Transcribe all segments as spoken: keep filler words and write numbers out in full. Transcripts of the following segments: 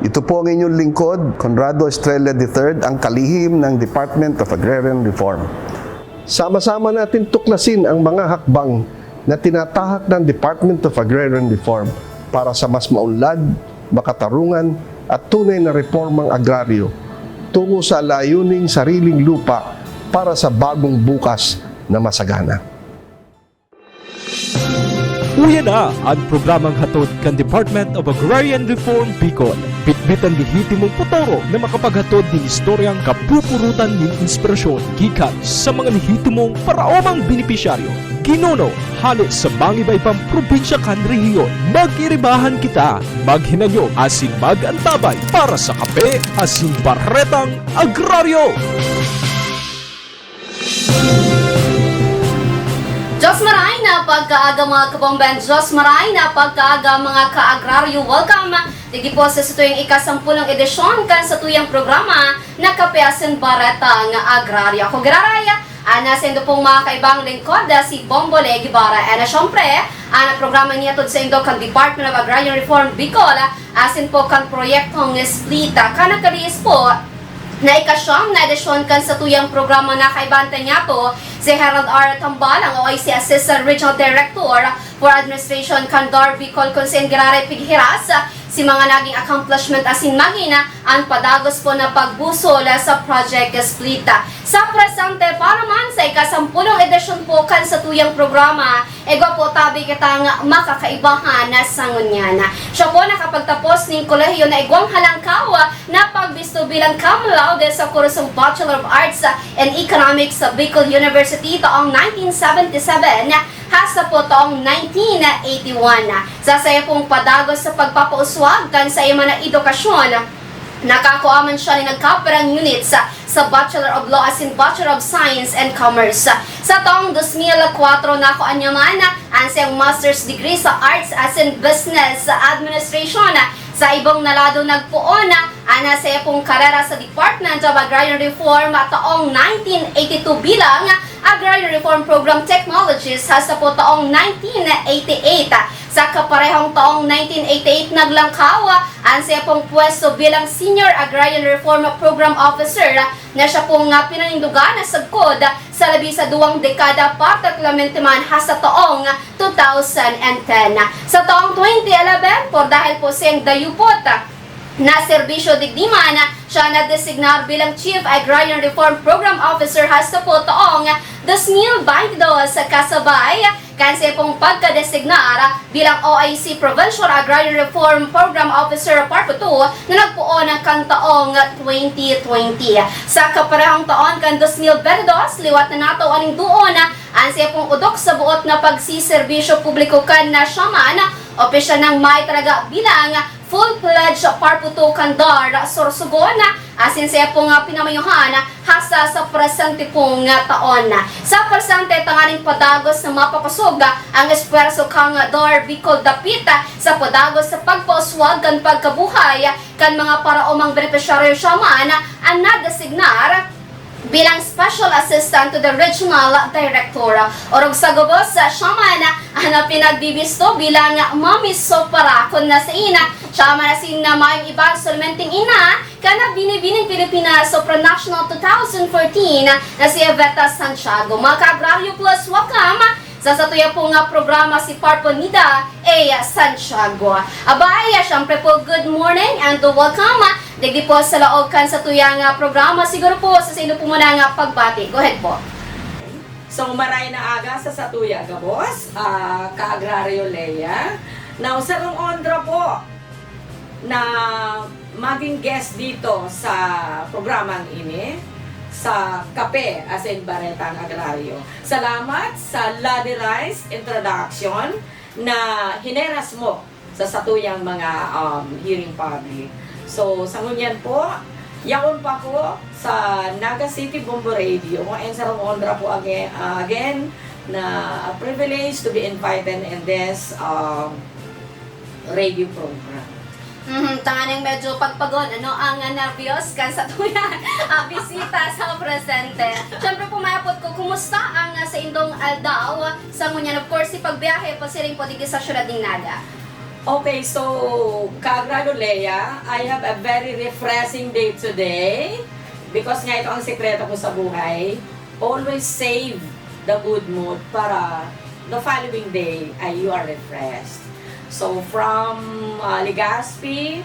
Ito po ang inyong lingkod, Conrado Estrella the third, ang kalihim ng Department of Agrarian Reform. Sama-sama natin tuklasin ang mga hakbang na tinatahak ng Department of Agrarian Reform para sa mas maunlad, makatarungan at tunay na reformang agraryo tungo sa layuning sariling lupa para sa bagong bukas na masagana. Uya na an programang hatod kan Department of Agrarian Reform Bicol. Bitbit an lehitimong potoro na makapaghatod nin istoryang kapupurutan nin inspirasyon gikan sa mga lehitimong paraomang benepisyaryo, ginuno, hale sa mangibaybang probinsya kan rehiyon. Mag-iribahan kita, maghinanyog asin mag-antabay para sa Kape asin Baretang Agraryo! Diyos maray na pagkaaga mga kabomben, Diyos maray na pagkaaga mga ka-agraryo. Welcome! Digdi po sa satuyang ikasampulong edisyon kan satuyang programa na Kape asin Bareta nga Agraryo. Ako giraray, ana sendo pong mga kaibang lingkod, si Bombo Le Guevara. And syempre, ang programa ini hatod sa indo kan Department of Agrarian Reform Bicol, asin po kan proyektong Splita. Kan nagkaliis po, na ikasyam na edisyon kan satuyang programa na kaibahan ta niyato si Harold R. Tambal, ang O I C Assistant Regional Director for Administration kan DAR Bicol, kun saen giraray pighiras si mga naging accomplishment asin magin an padagos po na pagbusol sa Project Splita. Sa presente pa naman, sa ikasampulong edisyon po kan satuyang programa, igwa po tabi kitang makakaibahan sa ngunyan. Siya po nakapagtapos nin kolehiyo na igwang halangkaw na pagbisto bilang cum laude sa kursong Bachelor of Arts in Economics sa Bicol University taong nineteen seventy-seven hasta po taong nineteen eighty-one. Sa sayo pong padagos sa pagpapauswag kan sayo man na edukasyon, nakakua man siya nin nagkapirang units sa Bachelor of Law asin Bachelor of Science and Commerce. Sa taong dos mil kwatro, nakua niya man an saiyang master's degree sa Arts asin Business Administration. Sa ibong na lado, nagpoon an saiyang karera sa Department of Agrarian Reform taong nineteen eighty-two bilang Agrarian Reform Program Technologist hasta po taong nineteen eighty-eight. Sa kaparehong taong nineteen eighty-eight, naglangkaw an saiyang pwesto bilang Senior Agrarian Reform Program Officer na siya pong, ah, pinanindugan na sagkod sa labi sa duwang dekada, particularmente man hasta taong two thousand and ten. Sa taong twenty eleven, por dahil po sa iyang dayupot na serbisyo digdi man, siya nadesignar bilang Chief Agrarian Reform Program Officer hasta po taong dos mil baynte dos, kasabay kan saiyang pagkadesignar bilang O I C Provincial Agrarian Reform Program Officer Parpo two na nagpoon kan taong twenty twenty. Sa kaparehong taon kan dos mil baynte dos, liwat na natao nin duon an saiyang odok sa boot na pagsiserbisyo publiko kan siya man opisyal nang maitalaga bilang full-fledged Parpo two kan DAR Sorsogon, asin saiyang pinamayohan hasta sa presente pong taon. Sa presente, tanganing padagos na mapakosog ang espuwerso kan DAR Bicol dapit sa padagos sa pagpauswag kan pagkabuhay kan mga paraomang benepisyaryo. Siya man an nadesignar bilang Special Assistant to the Regional Director. Orog sa gabos, siya man an pinagbibisto bilang Mami Sopara, kun saen siya man asin na mayong iba solamente ina kan binibining Pilipinas Supranational two thousand fourteen na si Eveta Santiago. Mga ka-Agraryo Plus, welcome sa satuya pong programa si Parpo Nida A. Santiago. Abay, syempre po, good morning and welcome. Digdi po sa laog kan satuyang programa, siguro po sa saindo po muna nga pagbati. Go ahead po. So, maray na aga sa satuya gabos, ah, ka-Agraryo Lea. Now, sarong onra po na maging guest dito sa programang ini, sa Kape asin Baretang Agraryo. Salamat sa Ladi Rice introduction na hineras mo sa satuyang mga, um, hearing public. So, sa ngunyan po, yaon pa ko sa Naga City Bombo Radio. And sarong onra po again, again na a privilege to be invited in this, um, radio program. Mhm, tanganing medyo pagpagon, ano, ang, ah, nervyos kan satuyang, ah, bisita sa presente. Siyempre po, mayapot ko, kumusta ang, ah, saindong aldaw? Sa ngunyan, of course, si pagbiyahe pasiring po digdi sa siyudad nin Naga. Okay, so, Kaagrado Lea, I have a very refreshing day today because nga ito ang sikreto ko sa buhay. Always save the good mood para the following day ay you are refreshed. So, from uh, Legazpi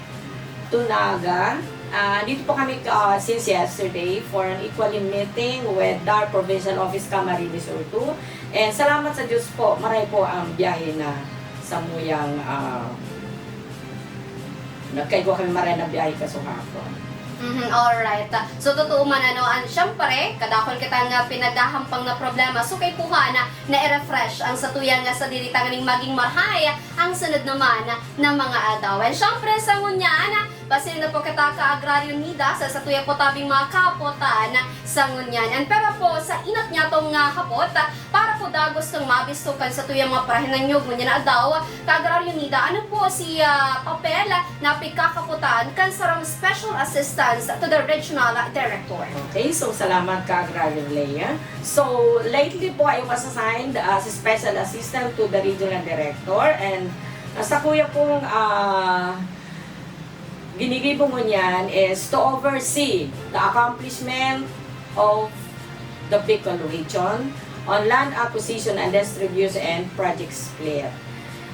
to Naga, uh, dito po kami uh, since yesterday for an equally meeting with DAR Provincial Office Camarines Sur two. And salamat sa Diyos po, maray po ang biyahe na samuyang uh, nagkaigwa kami maray na biyahe kasong hapon. Mhm, alright. So, totoo man, ano, an, siyempre, kadakol kita nga pinaghahampang na problema. So, kaipuhan na, na i-refresh ang satuyang nga sadiri tanganing maging marhay ang sunod naman na mga aldaw. And siyempre, sa ngunyan, pasin na po kita ka Agraryo Nida sa satuya po tabing mga kapotan sa ngunyan. And pero po, sa inot niya tong nga hapot, para po dagos kang mabisto kan satuyang mga parahinanyog ngunyan na aldaw, Kaagraryo Nida, ano po si ah, papel na pigkakapotan kan sarong special assistance to the regional director? Okay, so salamat Kaagraryo Lea. So, lately po I was assigned as a special assistant to the regional director and uh, sa kuya pong uh, ginigibo ngunyan is to oversee the accomplishment of the Bicol region on land acquisition and distribution and project split.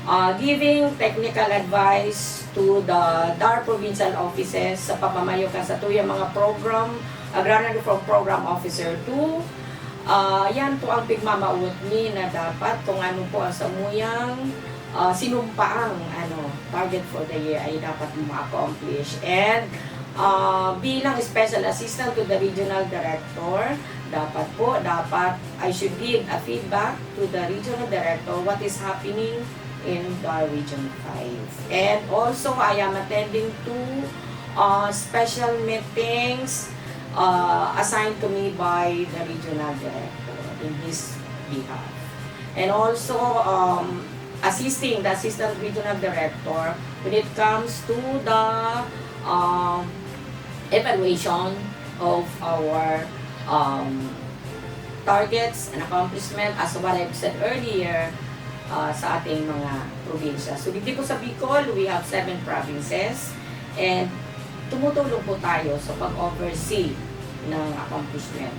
Uh, giving technical advice to the DAR provincial offices sa pamamayo kan satuyang mga program, Agrarian Reform Program Officer two. Uh, yan po ang pigmamawot ni na dapat kung ano po ang samuyang uh, sinumpaang ano, target for the year ay dapat ma-accomplish. And uh, bilang special assistant to the regional director, dapat po, dapat I should give a feedback to the regional director what is happening in the Region five. And also, I am attending two uh, special meetings uh, assigned to me by the regional director in his behalf. And also, um, assisting the assistant regional director when it comes to the um, evaluation of our um, targets and accomplishment as what I've said earlier uh, sa ating mga probinsya. So, dito po sa Bicol, we have seven provinces and tumutulong po tayo sa pag-oversee ng accomplishment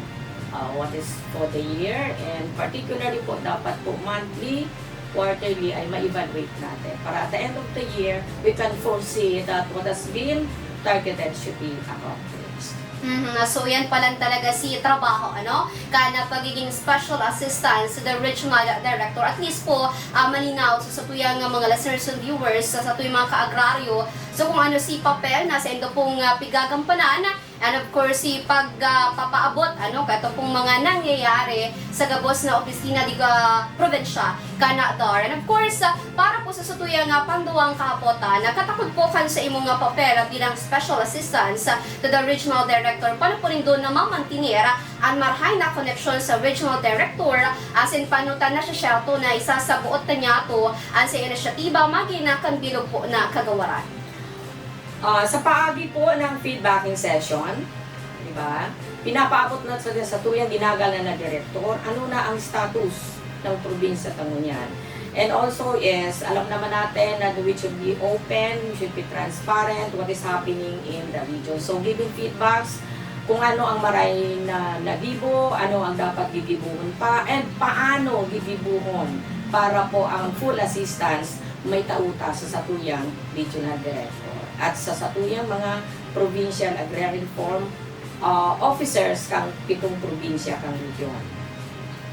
uh, what is for the year and particularly po dapat po monthly quarterly ay ma-evaluate natin. Para at the end of the year, we can foresee that what has been targeted should be accomplished. Mhm. So, yan pa lang talaga si trabaho, ano? Kana pagiging special assistant to the regional director. At least po, ah, malinaw sa satuyang nga mga listeners and viewers, sa satuyang mga kaagraryo. So, kung ano si papel na sa indo pong ah, pigagampanan, and of course, si pag ah, papaabot, ano, kato pong mga nangyayari sa gabos na opisina di ah, probinsya, kana DAR. And of course, ah, para po sa satuyang nga panduwang kahapotan, nakatakod po kan sa imong nga papel bilang special assistance to the regional director. Paano po nindo namamantener an marhay na koneksyon sa regional director asin paano ta nasisyato na isasaboot ta niyato an sa inisyatiba magina kan bilog po na kagawaran? Ah, sa paagi po ng feedbacking session, di ba? Pinapaabot na sa, sa tuyang ginagalan na direktor, ano na ang status ng probinsya ta ngunyan. And also is, alam naman natin na we should be open, we should be transparent, what is happening in the region. So, giving feedbacks kung ano ang maray na nagibo, ano ang dapat gigibuhon pa, and paano gigibuhon para po ang full assistance may tauta sa satuyang regional director at sa satuyang mga provincial agrarian reform uh, officers kang pitong probinsya kang region.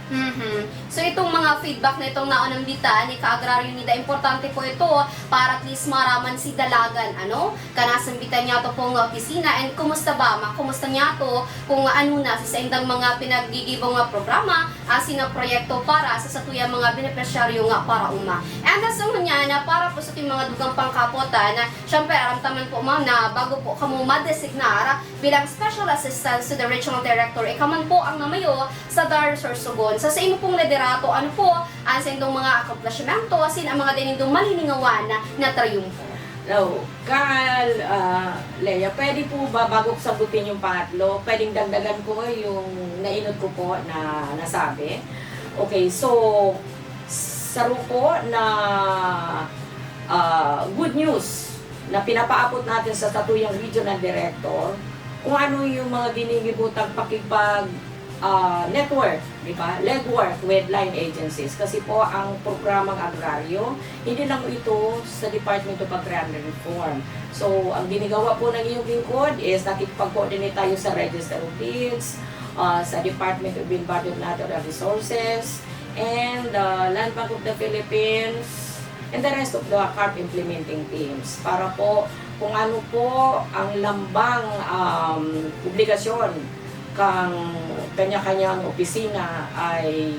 Mhm. So itong mga feedback na itong naon nambitan ni Kaagraryo Nida, importante po ito para at least maraman si dalagan, ano? Kanasambitan niya to pong opisina and kumusta ba, ma? Kumusta niya to kung ano na sa saindang mga pinaggigibong nga programa, asin na proyekto para sa satuyang mga benepisyaryo nga paraoma. And as ngunyan, para po sa ating mga dugang pangkapotan, syempre, aram ta man po, ma'am, na bago po kamo madesignar bilang Special Assistant to the Regional Director, ikaw man po ang namayo sa DAR Sorsogon. Sa, sa imo pong liderato, ano po ang sa indong mga akomplishmento, asin ang mga dai nindo malilingawan na, na triyumpo? Hello, Kal, ah, Lea, pwede po ba, bago ko sagutin yung pangatlo, pwedeng dagdagan ko yung nainot ko po na nasabi? Okay, so, saro po na ah, good news na pinapaabot natin sa satuyang regional director kung ano yung mga ginigibutang pakipag, ah, network, di ba? Legwork with line agencies. Kasi po, ang programang agraryo, hindi lang ito sa Department of Agrarian Reform. So, ang ginagawa po ng iyong lingkod is nakikipag-coordinate tayo sa Register of Deeds, ah, sa Department of Environment and Natural Resources, and, ah, Land Bank of the Philippines, and the rest of the CARP implementing teams para po kung ano po ang lambang, um, obligasyon kang kanya-kanyang opisina ay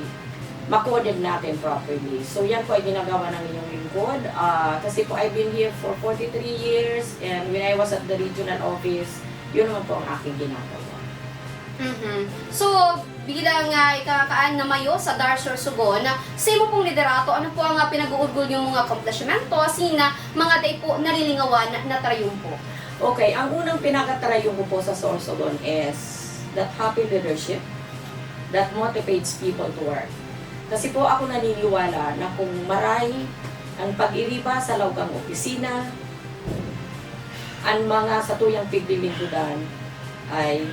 ma-coordinate natin properly. So, yan po ay ginagawa ng inyong lingkod. Ah, kasi po, I've been here for forty-three years, and when I was at the regional office, yun naman po ang aking ginagawa. Mhm. So, bilang, ah, ika kaan na mayo sa DAR Sorsogon, sa imo pong liderato, ano po ang, ah, pinag-uurgulyo mong akomplishmento, asin, ah, mga dai po nalilingawan na tarayumpo? Okay, ang unang pinakatarayumpo po sa Sorsogon is that happy leadership that motivates people to work. Kasi po ako naniniwala na kung maray ang pag-iriba sa laog kan opisina, an mga satuyang piglilingkodan ay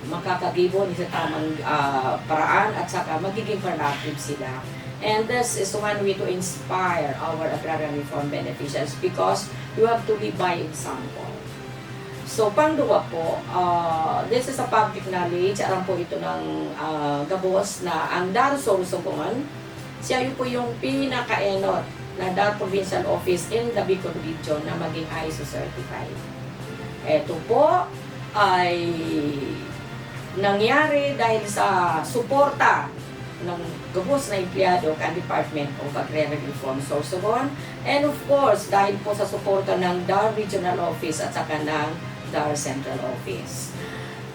makakagibo ni sa tamang, ah, paraan at saka magiging productive sila. And this is one way to inspire our agrarian reform beneficiaries because you have to lead by example. So, pangduwa po, ah, this is a public knowledge, aram po ito ng, ah, gabos na ang DAR Sorsogon, siya yun po yung pinakaenot na DAR provincial office in the Bicol region na maging ISO certified. Ito po ay nangyari dahil sa suporta ng gabos na empleyado kan Department of Agrarian Reform Sorsogon, and of course, dahil po sa suporta ng DAR Regional Office at saka ng DAR Central Office.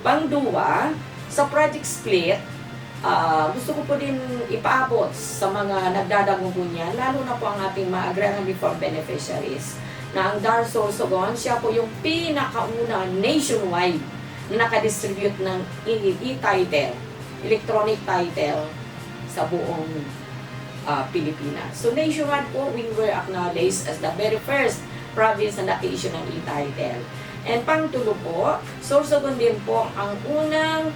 Pangduwa, sa Project Split, ah, gusto ko po din ipaabot sa mga nagdadangog ngunyan, lalo na po ang ating mga agrarian reform beneficiaries, na ang DAR Sorsogon, siya po yung pinakauna nationwide na nakadistribute ng e-, e-title, electronic title sa buong, ah, Pilipinas. So nationwide po, we were acknowledged as the very first province na naka-issue ng e-title. And pangtulo po, Sorsogon din po ang unang,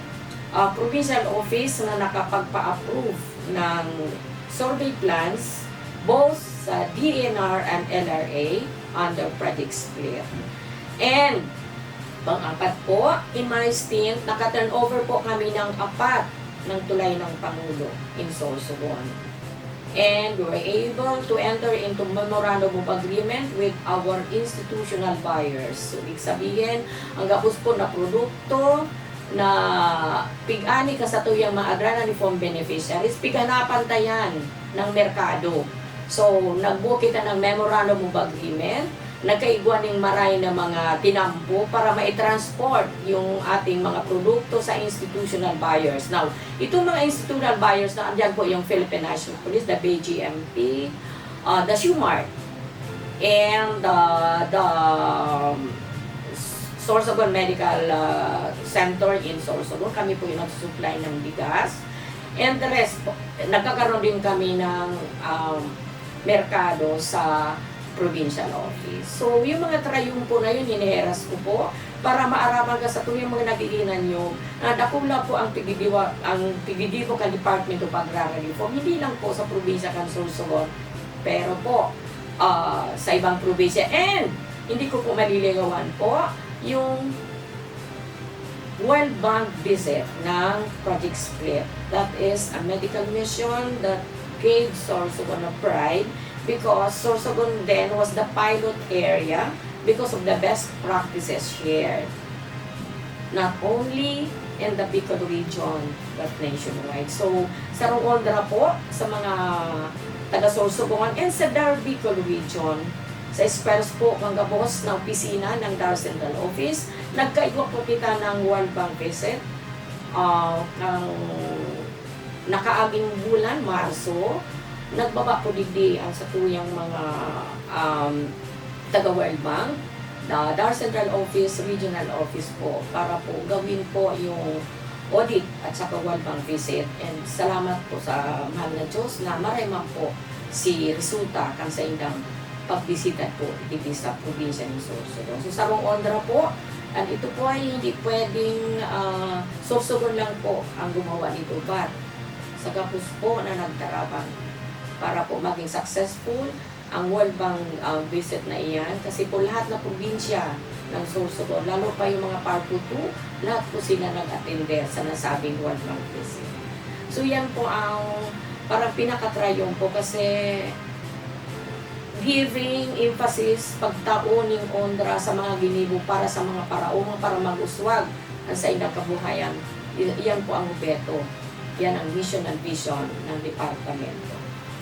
ah, provincial office na nakapagpa-approve ng survey plans both sa D E N R and L R A under Project Split. And pang-apat po, in my stint, naka-turnover po kami ng apat ng tulay ng Pangulo in Sorsogon. And we were able to enter into memorandum of agreement with our institutional buyers. So, ibig sabihin, ang gabos po na produkto na pig-ani kan satuyang mga agrarian reform beneficiaries, pighanapan ta yan ng merkado. So, nagbuo kita ng memorandum of agreement, nagkaigwa ning maray na mga tinampo para mai-transport yung ating mga produkto sa institutional buyers. Now, itong mga institutional buyers na andyan po yung Philippine National Police, the B J M P, ah, the Shoemart, and, ah, the, um, Sorsogon Medical, ah, Center in Sorsogon. Kami po yung nagsusupply ng bigas. And the rest po, nagkakaroon din kami ng, um, merkado sa provincial office. So, yung mga trayumpo na yun, hineheras ko po para maaraman kan satuyang mga nag-iinan nyo na dakula po ang pigidiwa-, ang pigidibo kan Department of Agrarian Reform, hindi lang po sa probinsya kan Sorsogon, pero po, ah, sa ibang probinsya. And hindi ko po malilingawan po yung World Bank visit ng Project Split. That is a medical mission that gave Sorsogon a pride because Sorsogon then was the pilot area because of the best practices shared, not only in the Bicol region, but nationwide. So, sarong onra po sa mga taga Sorsogon and sa DAR Bicol region. Sa esfuerso po kan gabos na opisina ng DAR Central Office, nagkaigwa po kita ng World Bank visit, ah, ng nakaaging bulan, Marso. Nagbaba po digdi ang satuyang mga, um, taga World Bank, the DAR Central Office, Regional Office po, para po gawin po yung audit at saka World Bank visit. And salamat po sa mahal na Diyos na maray man po si resulta kan saindang pagbisita po digdi sa probinsya ng Sorsogon. So, sarong ONDRA po, and ito po ay hindi pwedeng, ah, Sorsogon lang po ang gumawa nito, but sa gabos po na nagtarabang para po maging successful ang World Bank, ah, visit na iyan, kasi po lahat na probinsya ng Sorsogon, lalo pa yung mga PARCO two, lahat po sila nag-attend sa nasabing World Bank visit. So, yan po ang parang pinaka-triumph po kasi giving emphasis, pagtao ning ONDRA sa mga ginibo para sa mga paraoma, para mag-uswag ang saindang kabuhayan. I-, iyan po ang obheto. Yan ang mission and vision ng departamento.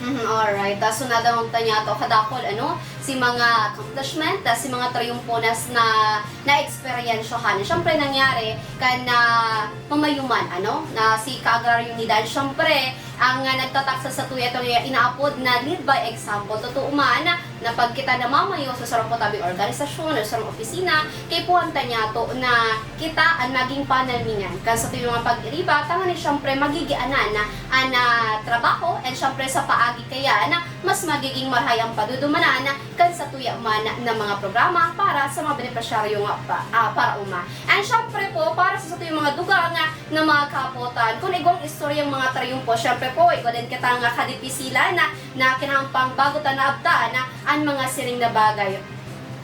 Mhm, alright. Ah, so, nadangog ta niya to kadakol, ano, si mga accomplishment, ah, si mga triumpo na s-, na naeksperyensyahan. Siyempre, nangyari kan, ah, mamayuman, ano, na si Ka-Agraryo Nida. Siyempre, ang, ah, nagtatak sa satuya itong inaapod na lead by example. Totoo man na pag kita namamayo sa sarong po tabing organisasyon o sarong opisina, kaipuhan ta niya to na kita an maging panalmingan kan satuyang mga pag-iriba, tanganing siyempre magigianan na an, ah, trabaho, and siyempre sa paagi kayan, mas magiging marahay ang padudumanan kan satuya man na mga programa para sa mga benepisyaryo nga pa, ah, paraoma. And siyempre po, para sa satuyang mga dugang na mga kahapotan, kun igwang istoryang mga triumpo, siyempre po, igwa din kita nga kadipisilan na, na kinahampang bago ta naabtan an mga siring na bagay.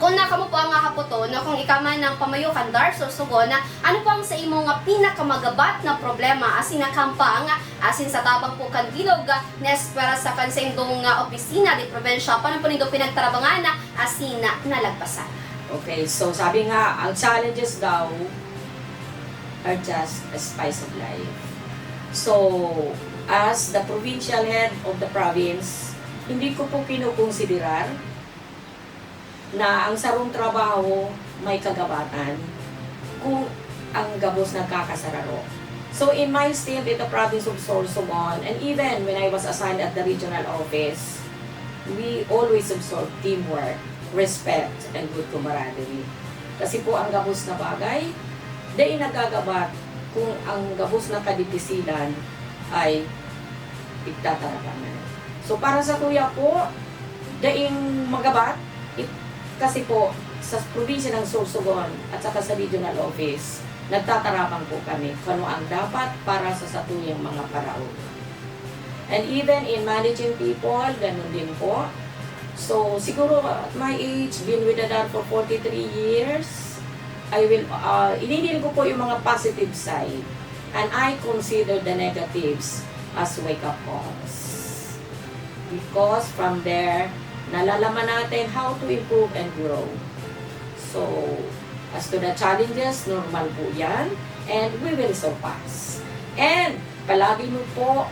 Kun na kamo po ang hahapoton, no, kung ika man ang pamayo kan DAR Sorsogon, ano po ang sa imo nga pinakamagabat na problema asin nakahampang asin sa tabang po kan bilog na eskwela sa kan saindong, ah, opisina di probinsya, paano po nindo pinagtarabangan asin nalagpasan? Okay, so sabi nga, ang challenges daw are just a spice of life. So, as the provincial head of the province, hindi ko po kinukonsiderar na ang sarong trabaho may kagabatan kung ang gabos nagkakasararo. So, in my stint in the province of Sorsogon, and even when I was assigned at the regional office, we always observe teamwork, respect, and good camaraderie. Kasi po, ang gabos na bagay, dai nagagabat kung ang gabos na kadipisilan ay pigtatarabangan. So, para satuya po, daing magabat, it-, kasi po, sa probinsya ng Sorsogon at saka sa regional office, nagtatarabang po kami kung ano ang dapat para sa satuyang mga paraoma. And even in managing people, ganun din po. So, siguro at my age, been with the DAR for forty-three years, I will, ah, ininiling ko po yung mga positive side. And I consider the negatives as wake-up calls. Because from there, nalalaman natin how to improve and grow. So, as to the challenges, normal po yan. And we will surpass. And palagi mo po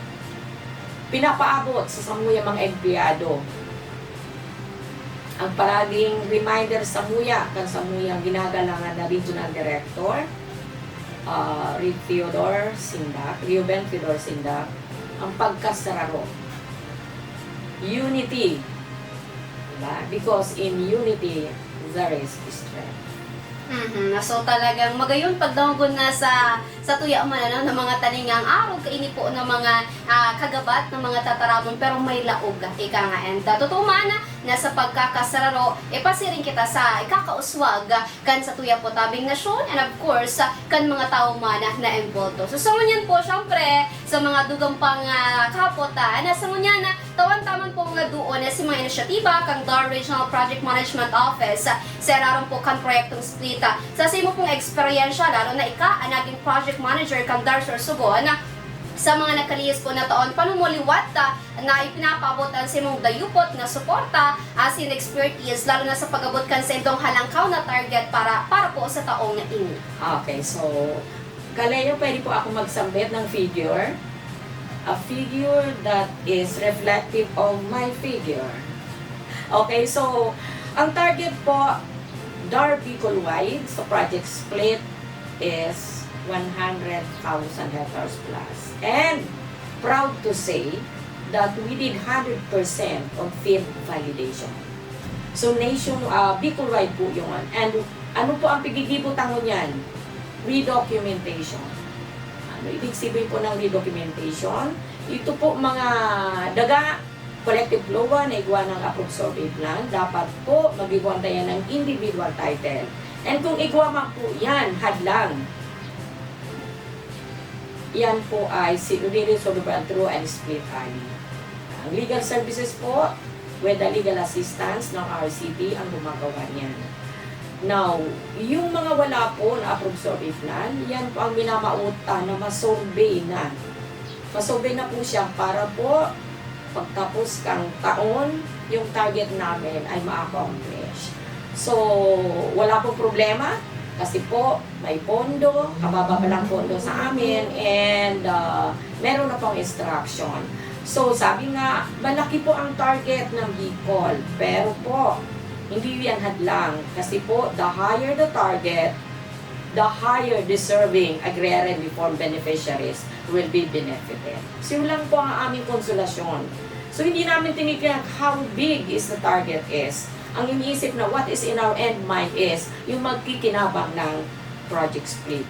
pinapaabot sa samuyang mga empleyado ang palaging reminder samuya kan samuyang ginagalangan na regional director, ah, Rev. Theodore Sindak, Reuben Theodore Sindak, ang pagkasararo. Unity. Diba? Because in unity, there is strength. Mhm. So, talagang magayon pagdangogon na sa, sa tuya man, ano, ng mga taningang arog kaini po ng mga, ah, kagabat ng mga tataramon, pero may laog, ika nga. And, ah, totoo man na sa pagkakasararo, ipasiring kita sa ikakauswag kan sa tuya po tabing nasyon, and of course, kan mga tawo man na, na embulto. So, sa ngunyan po, syempre, sa mga dugang pang, ah, kahapotan, na sa ngunyan na tawan taman po nga duon na si mga inisyatiba kan DAR Regional Project Management Office, sa irarom po kan proyektong split. Sa simo pong eksperyensya, lalo na ika, ang naging project manager kan DAR Sorsogon, sa mga nakalihis po na taon, paano mo liwat, ah, na ipinapaabot ang simong dayupot na suporta asin expertise, lalo na sa pag-abot kan saindong halangkaw na target para, para po sa taong ini? Okay, so, Kaleo, pwede po ako magsambit ng figure? A figure that is reflective of my figure. Okay, so, ang target po, DAR Bicol-wide sa Project Split is one hundred thousand hectares plus. And proud to say that we did hundred percent of field validation. So, nation, ah, Bicol-wide po yun. And ano po ang pigigibo ta ngunyan? Redocumentation. Ano ibig sabihin po ng redocumentation? Ito po mga daga Collective LOA na igwa ng approved survey plan, dapat po mag-igwa tayo ng individual title. And kung igwa man po yan, hadlang. Yan po ay si Uriel Soloban True and Split Ali. Ang legal services po, with the legal assistance ng R C T ang gumagawa niyan. Now, yung mga wala po na approved survey plan, yan po ang minamauta na masurvey na. Masurvey na po siya para po pagtapos kang taon, yung target namin ay ma-accomplish. So, wala pong problema kasi po may pondo, kababa pa lang pondo sa amin, and uh, meron na pong instruction. So, sabi nga, malaki po ang target ng Bicol, pero po, hindi yan hadlang kasi po, the higher the target, the higher deserving agrarian reform beneficiaries will be benefited. So, yun lang po ang aming konsolasyon. So, hindi namin tinitingnan how big is the target is. Ang iniisip na what is in our end mind is yung magkikinabang ng Project Split.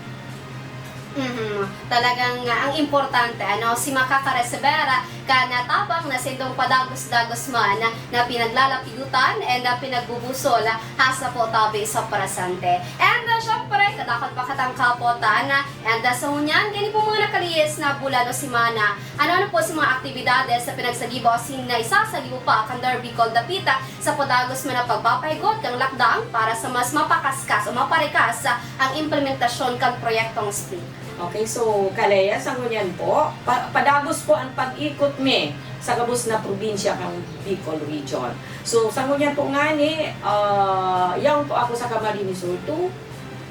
Mhm. Talagang ah, ang importante, ano, si makakaresibera ka na tabang na sindong padagos-dagos man na pinaglalapiutan and na pinagbubusol hasa po tabi sa presente. And uh, syempre, kadakot pa katang kapotan, and uh, sa ngunyan, kani po mga nakalihis na bulan o semana, ano-ano po si mga aktibidades na pinagsagibo asin na isasagibo pa kan Derby Col Dapita sa padagos man na pagpapahigot kan lakdang para sa mas mapakaskas o maparikas ang implementasyon kan proyektong SPLIT. Okay, so Kalea, sa ngunyan po, pa, padagos po ang pag-ikot mi sa gabos na probinsya kan Bicol Region. So sa ngunyan po ngani, uh, yaon po ako sa Camarines Sur two.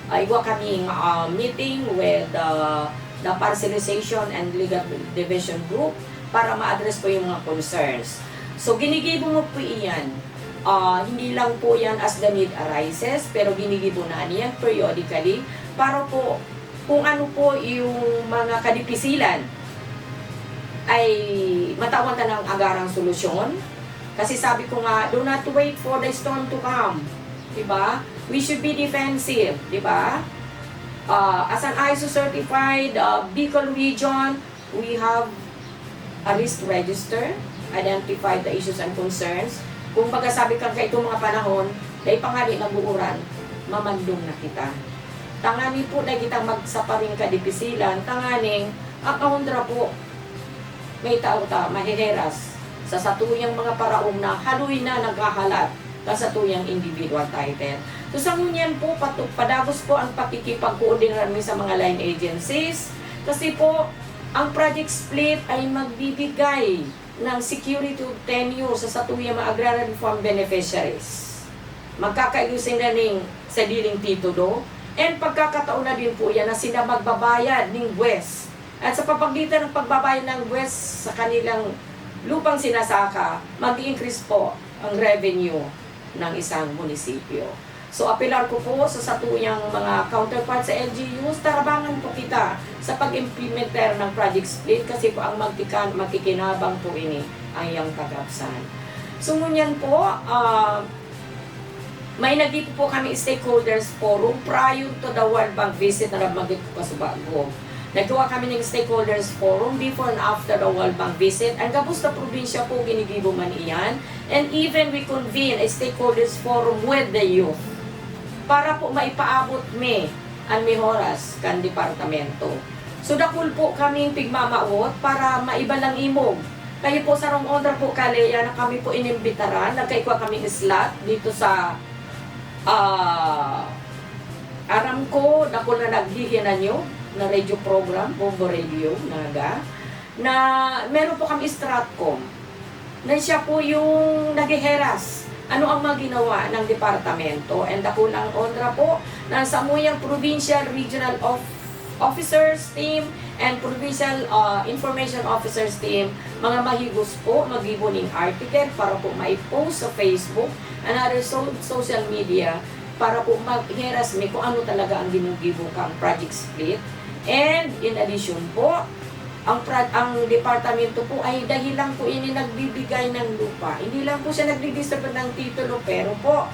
Uh, igwa kaming uh, meeting with uh, the Parcelization and Legal Division Group para ma-address po yung mga concerns. So ginigibo mo po iyan. Uh, hindi lang po yan as the need arises, pero ginigibo na niyan periodically para po kung ano po yung mga kadipisilan ay matawan ta ng agarang solusyon. Kasi sabi ko nga, do not wait for the storm to come. Diba? We should be defensive, diba? Uh, as an ISO certified uh, Bicol region, we have a risk register, identify the issues and concerns. Kung baga sabi kang kaitong mga panahon, dahil pangani nag-uuran, mamandong na kita. Tangani po na kitang magsaparing kadipisilan, tanganing ang kahundra po, may tao ta, maheheras sa satuyang mga paraom na haloy na naghahalat kan satuyang individual title. So sa ngunyan po, patu- padagos po ang pakikipagkoordinar mi sa mga line agencies kasi po, ang Project Split ay magbibigay ng security of tenure sa satuyang mga agrarian reform beneficiaries. Magkakaiyo sinda ning sadiling titulo, and pagkakataon na din po yan na sila magbabayad ning buwes. At sa papagitan ng pagbabayad ng buwes sa kanilang lupang sinasaka, mag-i-increase po ang revenue ng isang munisipyo. So apelar ko po sa satuyang mga counterpart sa L G Us, tarabangan po kita sa pag-implementer ng Project Split kasi po ang magtikan, magkikinabang po ini ang iyang tagabsan. So ngunyan po, uh, may nagipo po kami stakeholders forum prior to the World Bank visit na nabagit ko kasubago. Nagduwa kami ng stakeholders forum before and after the World Bank visit. Ang gabos na probinsya po, ginigibo man iyan. And even we convene a stakeholders forum with the youth para po maipaabot mi an mehoras kan departamento. So dakul po kaming pigmamawot para maiba lang imog. Kayo po sarong onra po kaleya na kami po inimbitaran, nagkaigwa kaming slot dito sa ah, aram ko dakul na naghihinanyog na radio program, Bombo Radio, Naga, na meron po kami Stratcom na siya po yung nagheheras ano ang mga ginawa ng departamento, and dakulang onra po na samuyang provincial regional of officers team and provincial uh, information officers team, mga mahigos po maggibo ning article para po ma-post sa Facebook and other so- social media para po magheras mi kung ano talaga ang ginugibo kang Project Split. And in addition po, ang pra- ang departamento po ay dahil lang po ini nagbibigay ng lupa. Hindi lang po siya nagdi-distribute ng titulo, pero po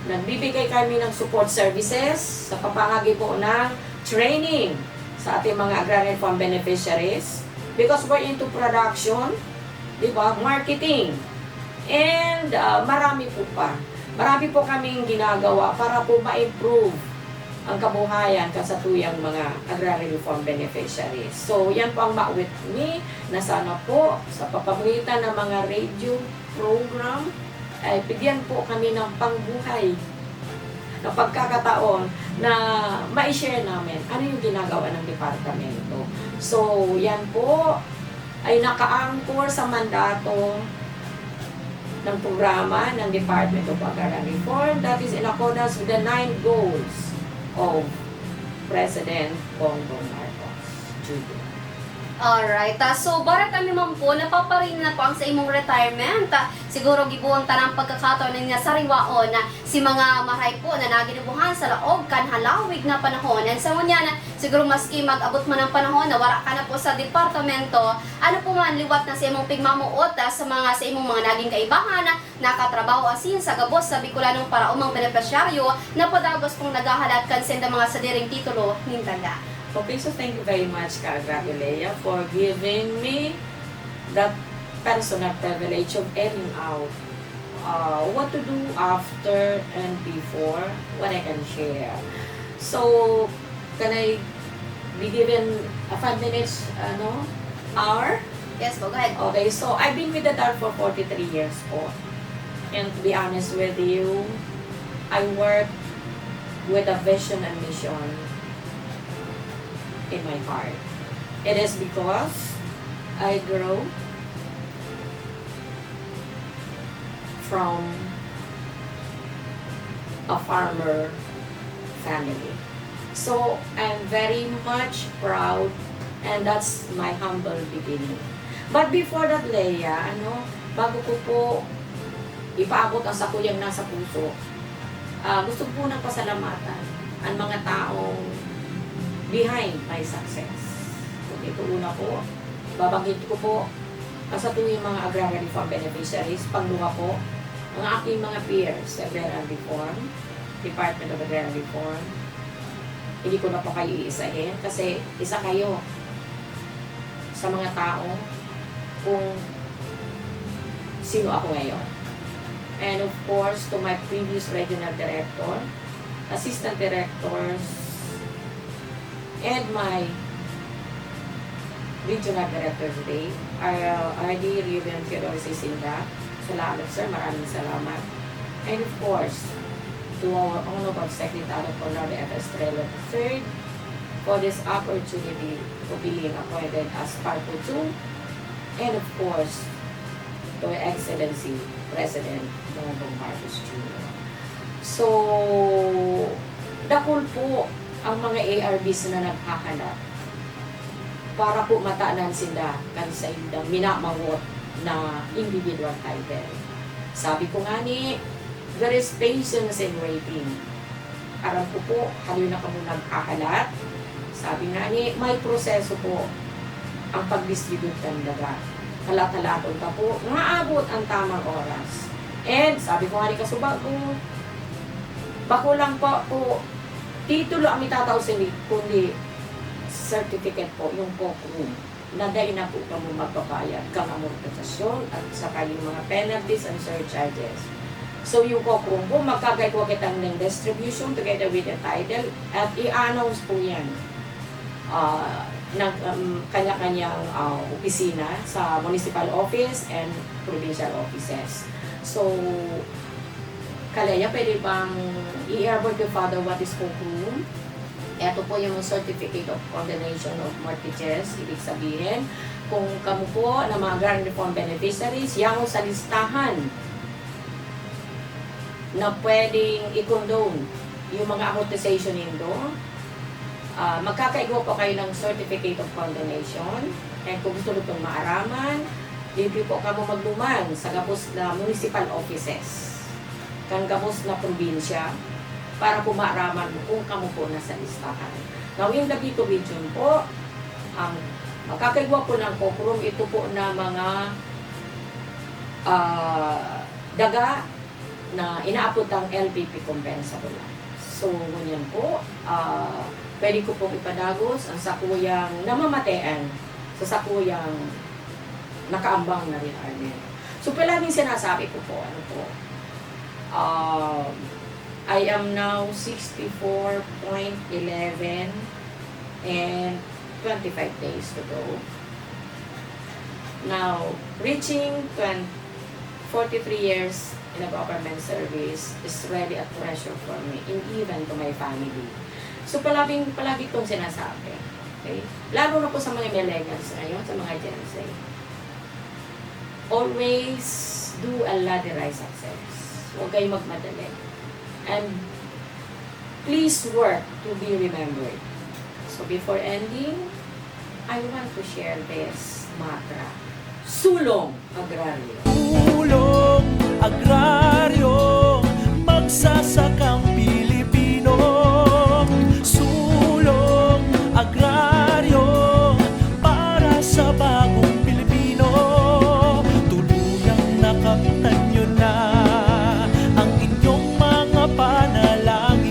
nagbibigay kami ng support services sa pamangagi po ng training sa ating mga agrarian reform beneficiaries because we're into production. di ba? Marketing. And ah, marami po pa. Marami po kaming ginagawa para po ma-improve ang kabuhayan kan satuyang mga agrarian reform beneficiaries. So, yan po ang mawit mi na sana po sa pamamagitan ng mga radio program, ay bigyan po kami ng pangbuhay na pagkakataon na ma-share namin ano yung ginagawa ng departamento. So, yan po ay naka-anchor sa mandato ng programa ng Department of Agrarian Reform, that is in accordance with the nine goals of President Bongbong Marcos Junior. Alright. Ah, so, Barat, ano man po, napaparin na po ang sa imong retirement. Ah, siguro gibohon ta ng pagkakataon na niya sariwaon na si mga maray po na naginubuhan sa laog kan halawig na panahon. And sa ngunyan, siguro maski mag-abot man ang panahon na wala ka na po sa departamento, ano po man liwat na sa imong pigmamoot ah, sa mga sa imong mga naging kaibahan, nakatrabaho asin sa gabos sa Bicolanong paraomang benepisyaryo na padagos pong naghahalat kan senda mga sadiring titulo nin tanda. Okay, so thank you very much, Ka Agrado Lea, for giving me that personal privilege of airing out uh, what to do after and before, what I can share. So, can I be given a five minutes ano, hour? Yes po, go ahead. Okay, so I've been with the DAR for forty-three years po. And to be honest with you, I work with a vision and mission in my heart. It is because I grow from a farmer family. So, I'm very much proud and that's my humble beginning. But before that, Lea, ano, bago ko po ipaabot ang sakuyang nasa puso, ah, gusto ko po nagpasalamatan ang mga taong behind my success. So, ito una po, babanggit ko po ang satuyang mga agrarian reform beneficiaries, pangduha po, ang aking mga peers sa agrarian reform, Department of Agrarian Reform. Hindi ko na po kayo iisahin kasi isa kayo sa mga tao kung sino ako ngayon. And of course, to my previous regional director, assistant directors, and my regional director today, R- RD Ruben Theodore Sisinda. Salamat, sir. Maraming salamat. And of course, to our Honorable Secretary Conrado F. Estrella the third for this opportunity for being appointed as PARCO two, and of course, to Her Excellency President Bongbong Marcos Junior. So, dakul po ang mga ARBs na naghahanap para po matanan sila kan saindang minamawot na individual title. Sabi ko nga ni, there is patience in waiting. Aram ko po, haloy na kamo naghahalat. Sabi nga ni, may proseso po ang pagdistribute kan daga. Halat-halaton ta po, maabot ang tamang oras. And sabi ko nga ni kasubago, bako lang po, po titulo ang itatao sa inyo, kundi certificate po, yung COCROOM, na dai na po kamo magbabayad kang amortisasyon at saka yung mga penalties and surcharges. So, yung COCROOM po, magkakaigwa kita ng distribution together with the title at i-announce po yan ah, ng um, kanya-kanyang ah, opisina sa municipal office and provincial offices. So, Kalea, pwede bang i-elaborate ko, Father, what is COCROOM? Ito po yung Certificate of Condonation of Mortgages. Ibig sabihin, kung kamo po na mga agrarian reform beneficiaries, yaon sa listahan na pwedeng i-condone yung mga amortization nindo, ah, magkakaigwa po kayo ng Certificate of Condonation. And kung gusto niyo pong maaraman, libre po kamo magduman sa gabos na municipal offices kan gabos na probinsya para po maaraman mo kung kamo po nasa listahan. Now, in Davao Region po, ang makakaigwa po ng COCROOM, ito po na mga ah, daga na inaapod ang L P P compensable. So, ngunyan po, ah, pwede ko pong ipadagos ang sakuyang namamatean sa sakuyang Nakaambang na rin, Arnel. So, palaging sinasabi ko po, ano po, um, I am now sixty-four point eleven and twenty-five days to go. Now, reaching twenty, forty-three years in a government service is really a treasure for me and even to my family. So, palaging, palagi kong sinasabi. Okay? Lalo na po sa mga millennials ngayon, sa mga Gen Z. Always do a ladderized success. Huwag kayong magmadali. And please work to be remembered. So before ending, I want to share this mantra. Sulong Agraryo. Sulong Agraryo, magsasakang Pilipino. Sulong Agraryo, para sa bagong Pilipino. Tuluyang nakamtan nyo na ang inyong mga panalangin.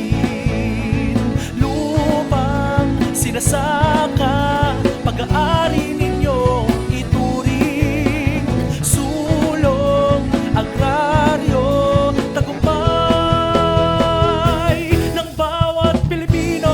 Lupang sinasaka, pag-aari ninyo ituring. Sulong Agraryo, tagumpay ng bawat Pilipino.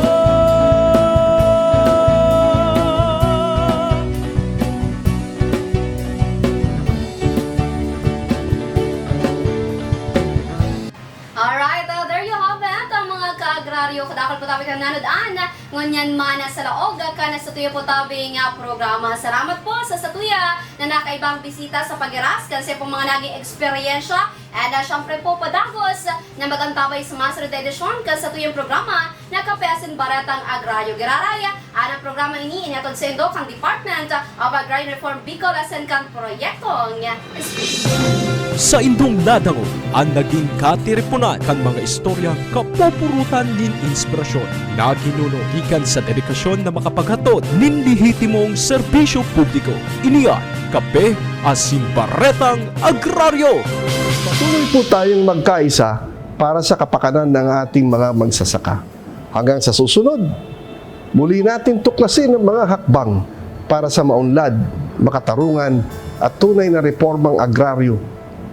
Alright, uh, there you have it, ang mga ka-agraryo. Kadakol po tabi kan nanood-an. Ngunyan man sa laog kan satuya po tabi nga programa. Salamat po sa satuya na nakaibang bisita sa paghiras kan saiyang mga naging eksperyensya. And uh, syempre po, padagos na mag-antabay sa masunod na edisyon kan satuyang programa na Kape asin Baretang Agraryo. Giraray, ang programa ini inihatod saindo kan Department of Agrarian Reform Bicol asin kan Proyektong Espiritu. Saindong nadangog an nagin katiriponan kan mga istoryang kapupurutan nin inspirasyon na ginuno gikan sa dedikasyon na makapaghatod nin lehitimong serbisyo publiko. Ini an Kape asin Baretang Agraryo! Patuloy po tayong magkaisa para sa kapakanan ng ating mga magsasaka. Hanggang sa susunod, muli natin tuklasin ang mga hakbang para sa maunlad, makatarungan at tunay na reformang agraryo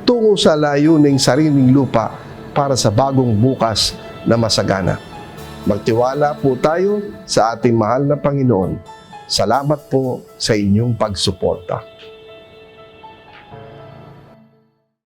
tungo sa layuning sariling lupa para sa bagong bukas na masagana. Magtiwala po tayo sa ating mahal na Panginoon. Salamat po sa inyong pagsuporta.